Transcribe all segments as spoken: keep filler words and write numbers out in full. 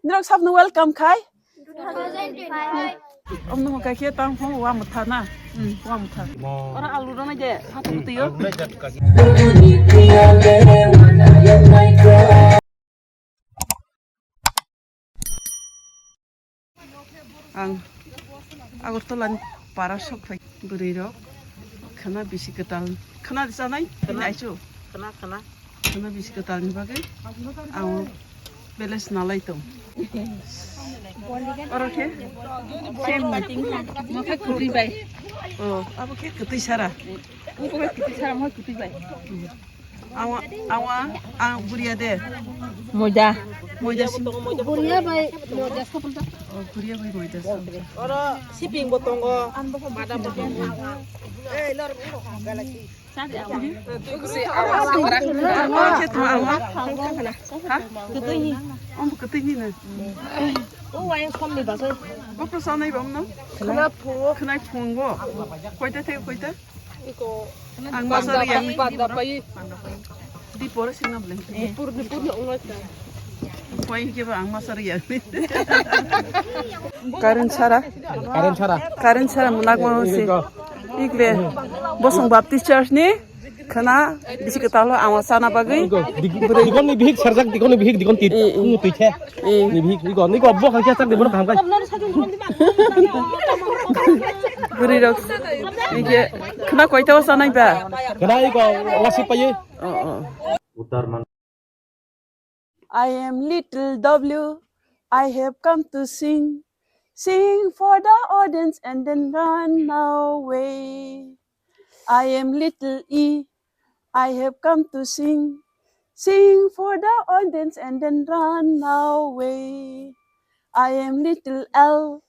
Norok sabno welcome khai. Omno hwnkha khe tang phung wa mwtha na. Wa mwtha. Oro alu rwnai de, ha twi twi o. Ang Agartala ni para sok phai bwrwi rok khwna bisi kwtal khwna chanai. Khwna. Aichu. Khwna, khwna. Khwna bisi kwtal ni bagwi ang belai swnalai tong. Oro khe same ni. Mokhe kwtwi bai. Oh, abo khe kwtwi sara. Mokhe kwtwi sara, mokhe kwtwi bai. Awa, awa, ang buria de. Moida. Moida sim. Buria bai moida sapul ta. Oh, buria bai moida sim. Oro siping bo tongo. Madam bo tongo. Eh, lor galaki. Sadi awa. Tuksi awa. Awa khe tuma awa. Ha? Ketui ni. Om ketui ni na. O wai som ni basai. Bo pro sa nai bam no? Khna phungo. Khna phungo. Koita the koita? Ang masari ya. Panda pai. Di pore sing na blen. Pur ni pur na ungai ta. Koi ke ba ang masari ya. Current sara. Current sara. Current sara munak mau si. Ikle. Bosong Baptist Church ni. Khwna bisi kwtal o ang sana bagwi. Dikon ni bihik sarjak, dikon ni bihik, dikon ti. Eh, eh. Twi the. Eh. Ni bihik, ni go, ni go, bo khang kya sak de, bo khang kai. Bwrwi rok. Ni ke khwna koita o sanai ba? Khwna ni go, wasi paye. Oh, oh. Uttar man. I am little W, I have come to sing. Sing for the audience and then run away. I am little E, I have come to sing. Sing for the audience and then run away. I am little L,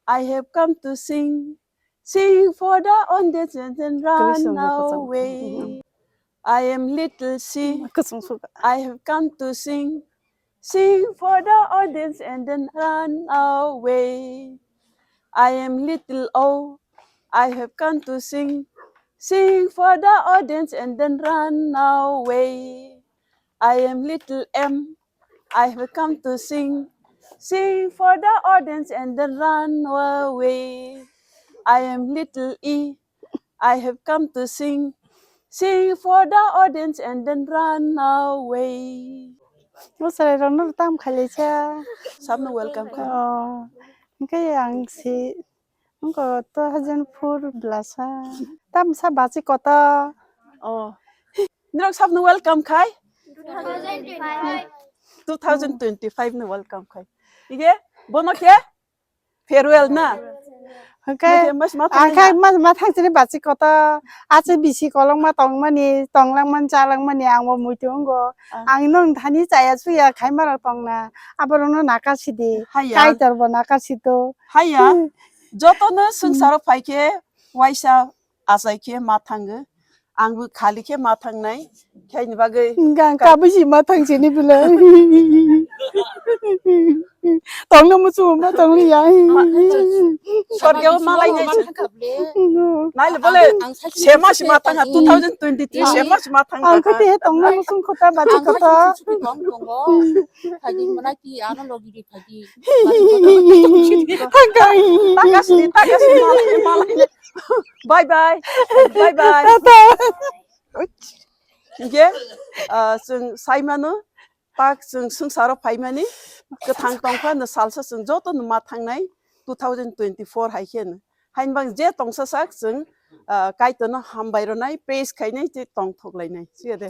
I have come to sing. Sing for the audience and then run away. I am little C. I have come to sing. Sing for the audience and then run away. I am little O. I have come to sing. Sing for the audience and then run away. I am little M. I have come to sing. Sing for the audience and then run away. I am little E. I have come to sing. Sing for the audience and then run away. Mo sarai rok no tam khalai cha. Sabno welcome kha. Oh, hwnkhe ang si, wngkha two thousand four blasa. Tam sa bachi kota. Oh. Norok sabno welcome khai. Two thousand twenty-five. Two thousand twenty-five no welcome khai. Ige, bono khe? Farewell na? Hwnkhe, hwnkhe mas ma ang khai thangna? Mas ma thang chini bachi koto, achi bisi kolong ma tong mani, tong lang man, cha lang mani, ang bo muitu wngo. Ah. Ang nong thani chaya chuya khai ma rok tong na, abo rok no naka sidi, haya. Kaitor bo naka sito. Haya, hmm. Joto no swngcharo phai khe, waisa achai khe ma thango. Ang bo khali khe ma thangnai, khaini bagwi. Hwnkhe ang kabui si ma thang sini bwle. Tongno muchung ma tong liya. Sorkhe o ma lainai. Naile bole, ang, ang sema si ma thang, two thousand twenty-three sema si ma thang. Ang khe tongno muchung kota bachi kota. Ang khe tong tongo. Phagi mana ki ano logi di phagi. Takasni, takasni, malai, malai. Bye bye. Bye bye. Tata. Hingke, ah, chwng sai mano, tak chwng swngcharo phaimani, kwthang tongphano salsa chwng jotono ma thangnai two thousand twenty-four hai kheno. Hainbang je tongsasak chwng, ah, Kaitorno hambai rwnai, praise khainai, tei tongthok lainai. Siya de.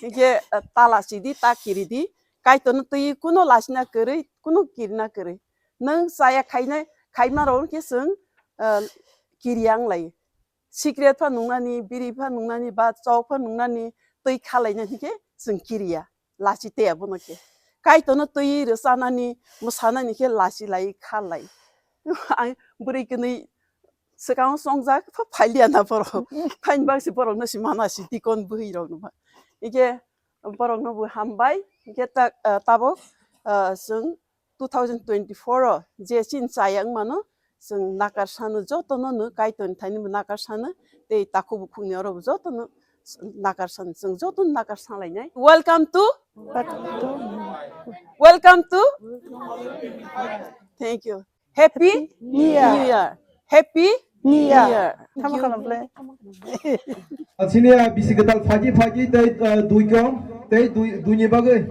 Hingke, ah, tala sidi, ta kiridi, Kaitorno twi kuno lasina kwrwi, kuno kirina kwrwi. Nwng chaya khaina, khaima rok khe chwng, ah, kiriya wng lai. Cigarette pha nungnani, biri pha nungnani, ba chok pha nungnani, twi khalaina hinkhe chwng kiriya. Lachi teya bono khe. Kaitorno twi rwchanani, mwsanani khe lachi lai kha lai. Ang bwrwi kwnwi swkango chongjak, pha phailiya na borok. Phaini bagwi se borokno se mana se dikon bwrwi rokno ba. Hingkhe borokno bo hambai. Hingkhe ta-, ah, tabok, ah, chwng two thousand twenty-four o je chini chaya wngmano, chwng nakar sano jotono no Kaitorni thaini bo nakar sano, tei takhuk bukhukni oro bo jotono nakar sano, chwng jotono nakar salainai. Welcome to Welcome to. Thank you. Happy New Year. New Year. Happy New Year. New Year. Thank you. Tamo kalam play. Asini ya bisi ketal phaji phaji tei, eh, dui kong tei dui, dui ni bagwi.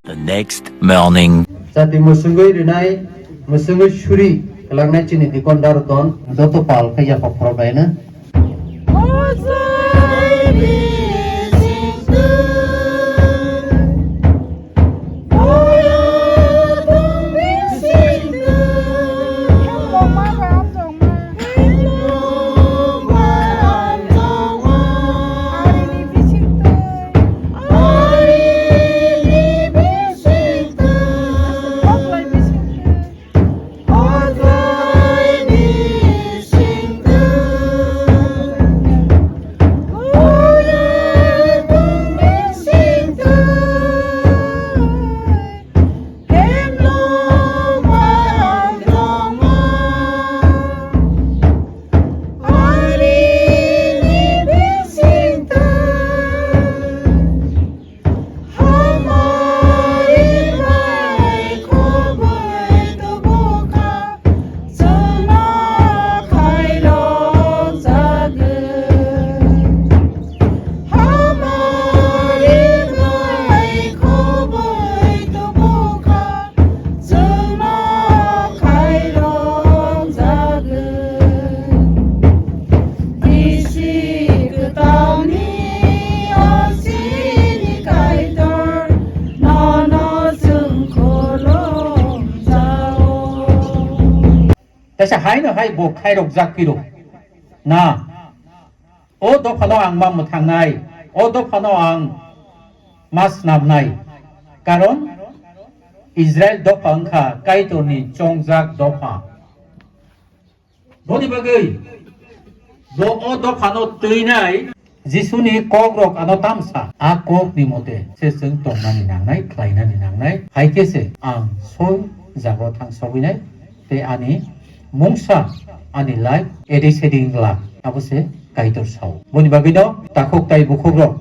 The next morning. Jati mwswngwi rwnai, mwswngwi suri kwlangnai chini dikon Daruton, joto pal khe yapha phorok laino. Kaisa haino hai bo khairok jak piro. Na. O dophano ang ma mwthangnai, o dophano ang ma snamnai. Karon Israel dopha wngkha Kaitorni chongjak dopha. Boni bagwi bo o dophano twinai Jisuni kokrok ano tamsa, a kokni mote se chwng tongnani nangnai, khlainani nangnai, hai khe se ang soi jago thang sogwinai. Tei ani mungsa, ani life edi sedi wngla, abo se Kaitor sao. Boni bagwino takhuk tai bukhukrok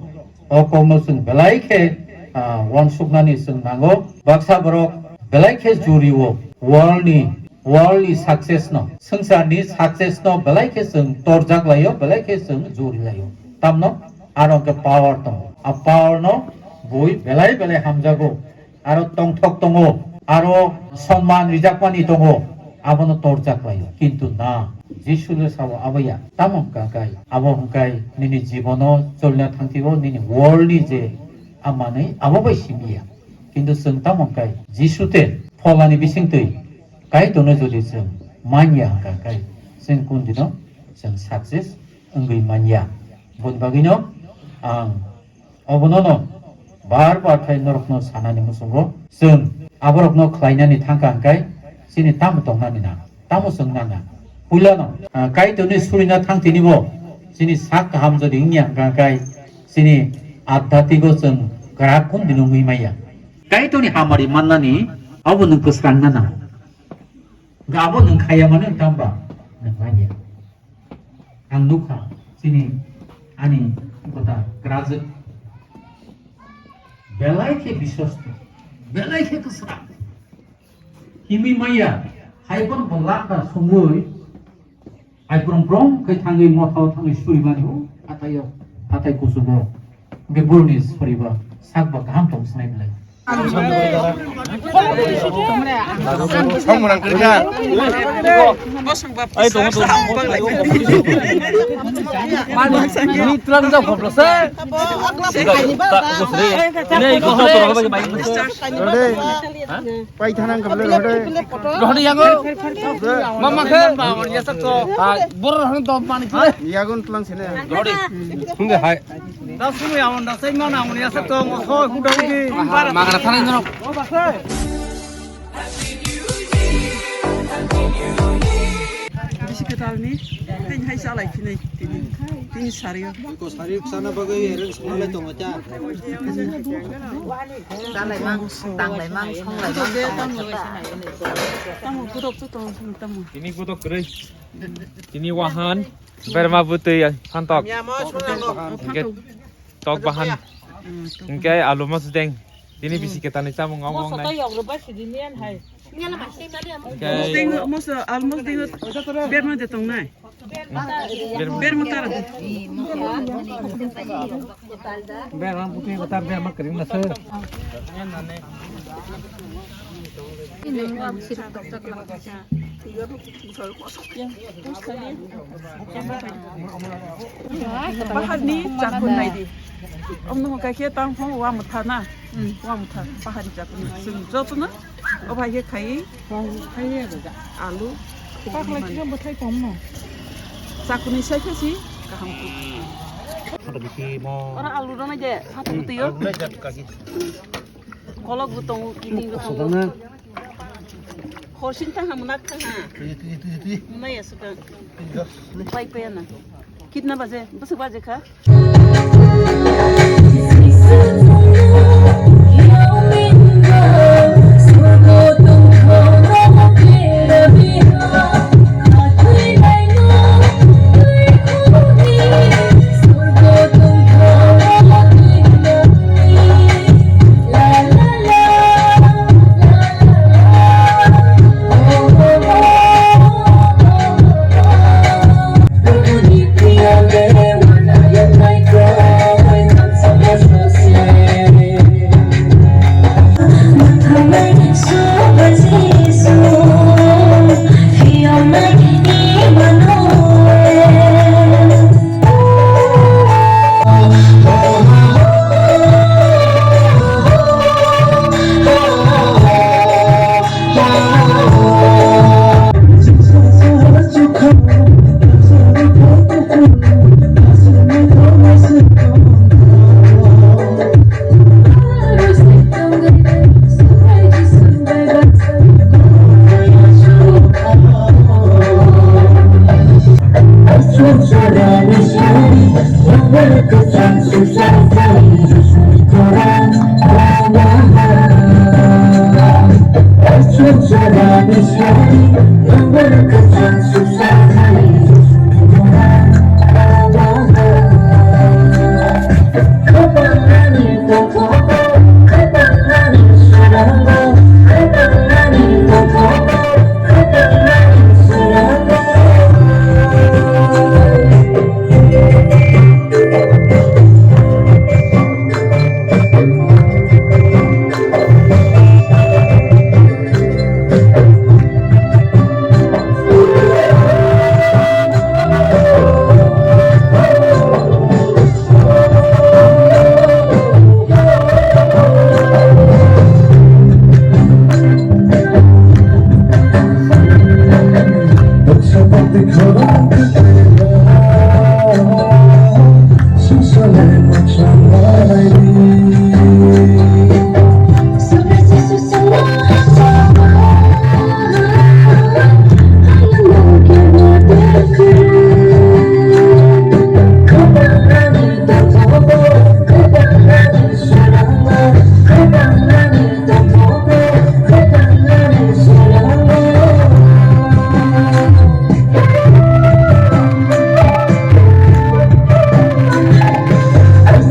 o kokno chwng belai khe, ah, uansuknani chwng nango. Baksa borok belai khe jurio, world ni, world ni success no, swngcharni success no belai khe chwng torjak laio, belai khe chwng juri laio. Tamno aro hwnkhe power tongo. A power no bui belai belai hamjago. Aro tongthok tongo, aro sonman rijakmani tongo, abono torjak laio. Kintu na, Jisu le sao abo ya, tamo hwnkha kai, abo hwnkhe nini jibono cholna thangtio, nini world ni je a manwi abo bai simi ya. Kintu chwng tamo hwnkhe Jisu te pholani bisingtwi Kaitorno jodi chwng man ya hwnkha kai, chwng kun dino chwng success wngwi man ya. Boni bagwino ang Obono no bar bar khai norokno sanani muchungo, chwng aborokno khlainani thangkha hwnkhe chini tamo tongnani na, tamo chwng nana. Puilano, ah, Kaitorni surina thangtini bo chini sak kaham jodi wngya hwnkha hwnkhe chini adhyatmiko chwng kwrak kun dino wngwi maya. Kaitorni hamari mannani abo nwng kwsrang nana. Abo nwng khaya mano wngkha hwnba nwng manya. Ang nukha, chini ani kota kwrajwk belai khe biswasti, belai khe kwsrang. Himwi maya, hai bono bo lakha songwi, hai brum brum khe thangwi mothao thangwi surimani o hathaio, hathai kuchugo. Hwnkhe boroni soriba sakba kaham tong swnai belai. Paithanang kable rohde. Rohde yago. Mama khe. Borok rohde dom mani khe. Yagon tlang sene. Rohde. Hingga hai. Da sumui amon da sai mana amon ya sa tong. Hoi huda hudi. Magana thanai norok. Ketalni, tei hai chalai phinai tini, tini sario. Ko sario sana bagwi arrange khlai tongo cha. Chalai mang, tanglai mang, songlai mang. Tamo kutok to tong tamo. Tini kutok kwrwi. Tini wahan, berma bwtwi phantok. Hingke tok bahan. Hingke alu mosdeng. Tini bisi ketalni chamung abo wngnai. Hingke mosdeng, mos-, alu mosdeng berma de tongnai. Berma. Berma tara. Berma bwtwi kota berma kring na se. Baharni chakun naidi. Omno hwnkha khe tang phung wa mwtha na. Wa mwtha baharni chakun. Chwng jotono o bai khe khai. Alu. Pakla kisa bwthai tongno. Chakuni sai khe si kaham. Oro alu rw nai de, hato bwtwi o. Kolok bo tongo, kiting bo tongo. Horsing tang ham nak tang ha. Muna ya suka. Pai pai na. Kitna baje? Bwswk baje kha?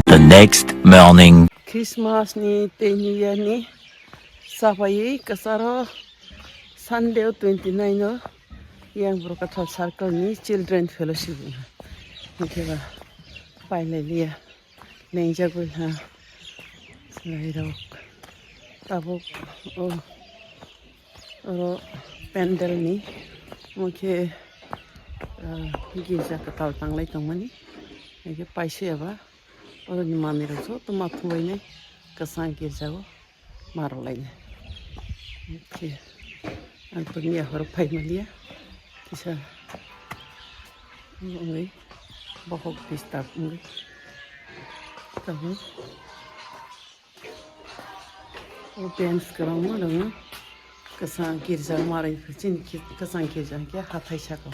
The next morning. Christmas ni tei New Year ni sapaiwi kwcharo Sunday o twenty nine o Yang Bwrwkathal Circle ni Children Fellowship wngkha. Hwnkhe ba pailai liya, lengjagwi ha chwrairok. Tabuk o, oro pandal ni, omo khe, ah, girja kwtal tanglai tongmani. Hwnkhe paisuyaba oroni manwirok joto ma thubainai kwchang girjao. Ma rwlainai. Khe ang to miya horo phai manliya. Kisa wngwi bokhok disturb wngwi tongo. O bench kwbangma dongno. Kwchang girja marwi chini ki-, kwchang girja hwnkhe hathai saka.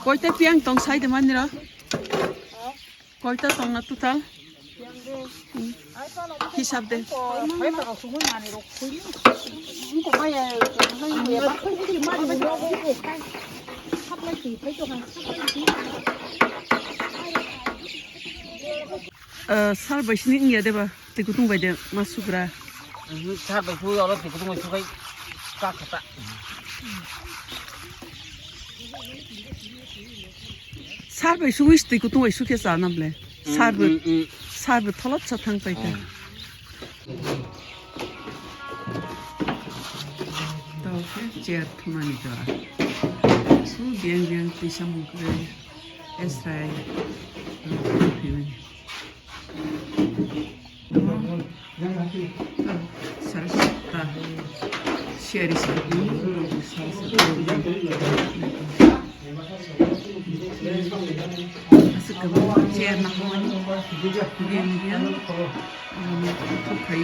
Koita piyang tong sai de maniro? Koita tong na total? Hmm. Hisab de. Ah, sar bai sini wngya deba, twi kutung bai de ma sugra. Mhm, sar bai sui oro twi kutung bai sukai ka khata. Sar bai sui twi kutung bai sukhe cha nam le. Sar bai, mm, mm, mm, sar bai tholot cha thang pai kha. Mm. Tao khe chair thumani jora. Su biang biang twi samung kwrwi. Esrai. Sara sata. Siari sata. Sara sata. Aswk kwbangma chair nangmani. Biang biang. Thuk khai.